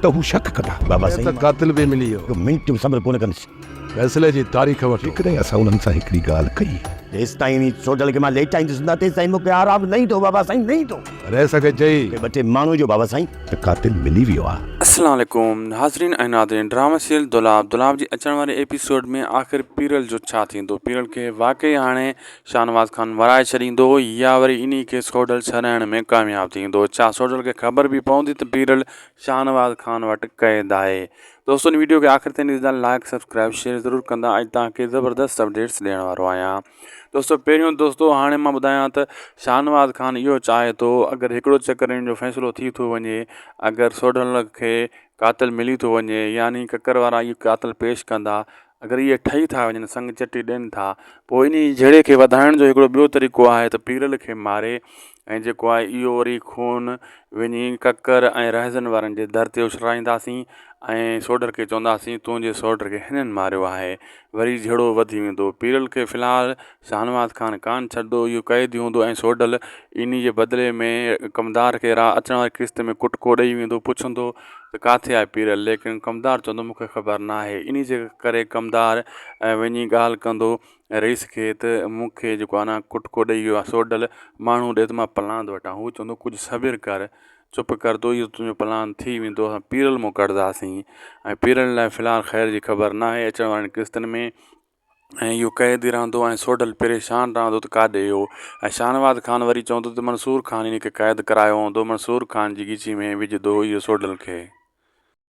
ته هو شڪ ڪندا. بابا سائين ته قاتل به ملي ويو. هڪ منٽ به صبر ڪونه ڪندس. فيصلي جي تاريخ وٺو. جيڪڏهن اسان انهن سان هڪڙي ڳالهه ڪئي. جيستائين انهي سوڍل کي مان ليٽائيندس نه تيستائين مون کي آرام نه ايندو بابا سائين نه ايندو. رئيس کي چئي. مون کي ٻه ٽي ماڻهو ڏيو بابا سائين. ته قاتل ملي ويو آ. السلام عليڪم ناظرين ۽ ناظرين ڊرامه سيريل دولاب دولاب جي اچڻ واري ايپيسوڊ ۾ آخر پيرل جو ڇا ٿيندو پيرل کي واقعي هاڻي شاهنواز خان ورائي ڇڏيندو يا وري انهي کي سوڍل ڇڏائڻ ۾ ڪامياب ٿيندو ڇا سوڍل کي خبر به پوندي ته پيرل شاهنواز خان وٽ قيد آهي دوستو ان ويڊيو کي آخر تائين ڏسندا لائڪ سبسڪرائب شيئر ضرور ڪندا اڄ توهان کي زبردست اپڊيٽس ڏيڻ وارو آهيان دوستو پهريون دوستو هاڻي مان ٻڌايان ته شاهنواز خان اهو چاهي ٿو اگر هڪڙو چڪر ان جو فيصلو ٿي ٿو وڃي اگر سوڍل کي قاتل ملي ٿو وڃي يعني ڪڪر وارا اهو قاتل پيش ڪندا اگر اهي ٺهي ٿا وڃن سڱ چٽي ڏين ٿا پوء انهي جهيڙي کي وڌائڻ جو هڪڙو ٻيو طريقو آهي ته پيرل کي ماري ۽ جيڪو آهي اهو وري خون وڃي ڪڪر ۽ رهزن وارن جي در تي اڇلائينداسين ۽ سوڍر کي چونداسين تنهنجي سوڍر کي هنن ماريو آهي وري جهيڙو وڌي ويندو پيرل کي في الحال شاهنواز خان ڪانه ڇڏندو اهو قيدي هوندو ۽ سوڍل انهي جي بدلي ۾ ڪمدار کي را اچڻ واري قسط ۾ ڪٽڪو ڏئي ويندو پڇندو ته ڪاٿي آهي پيرل ليڪن ڪمدار چوندو مون کي خبر ناهي انهي جي ڪري ڪمدار وڃي ڳالهه ڪندو رئيس کي ته مون کي جيڪو آهي نه ڪٽڪو ڏئي ويو آهي سوڍل ماڻهو ڏي ته مان پلاند وٺان هو چوندو ڪجهه صبر ڪر چپ ڪر تو اهو تنهنجو پلاند ٿي ويندو اسان پيرل مون ڪڍنداسين ۽ پيرل لاء في الحال خير جي خبر ناهي اچڻ وارين قسطن ۾ ۽ اهو قيدي رهندو ۽ سوڍل پريشان رهندو ته ڪاڏي ويو ۽ شاهنواز خان وري چوندو ته منصور خان ان کي قيد ڪرايو هوندو منصور خان جي ڳچي ۾ وجهندو اهو سوڍل کي.